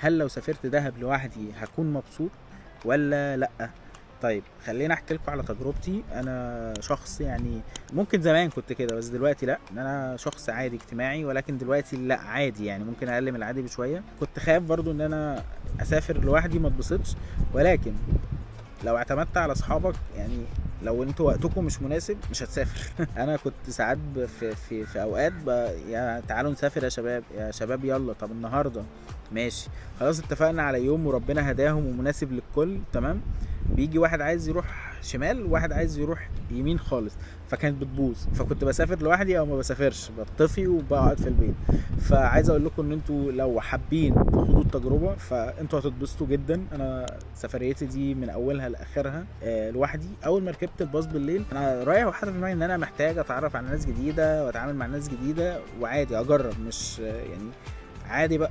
هل لو سافرت دهب لوحدي هكون مبسوط ولا لا؟ طيب خليني احكي لكم على تجربتي. انا شخص يعني ممكن زمان كنت كده، بس دلوقتي لا، ان انا شخص عادي اجتماعي، ولكن دلوقتي لا عادي، يعني ممكن اقل من العادي بشوية. كنت خايف برضو ان انا اسافر لوحدي ما اتبسطش، ولكن لو اعتمدت على اصحابك، يعني لو انتوا وقتكم مش مناسب مش هتسافر. انا كنت ساعات في اوقات يا تعالوا نسافر يا شباب، يا شباب يلا، طب النهارده ماشي، خلاص اتفقنا على يوم وربنا هداهم ومناسب للكل، تمام. بيجي واحد عايز يروح شمال وواحد عايز يروح يمين خالص، فكانت بتبوظ. فكنت بسافر لوحدي او ما بسافرش، بطفي وبقعد في البيت. فعايز اقول لكم ان انتوا لو حابين تخوضوا التجربة فانتوا هتتبسطوا جدا. انا سفريتي دي من اولها لاخرها لوحدي. اول ما ركبت الباص بالليل انا رايح وحاطط في دماغي ان انا محتاج اتعرف على ناس جديدة واتعامل مع ناس جديدة، وعادي اجرب، مش يعني عادي بقى.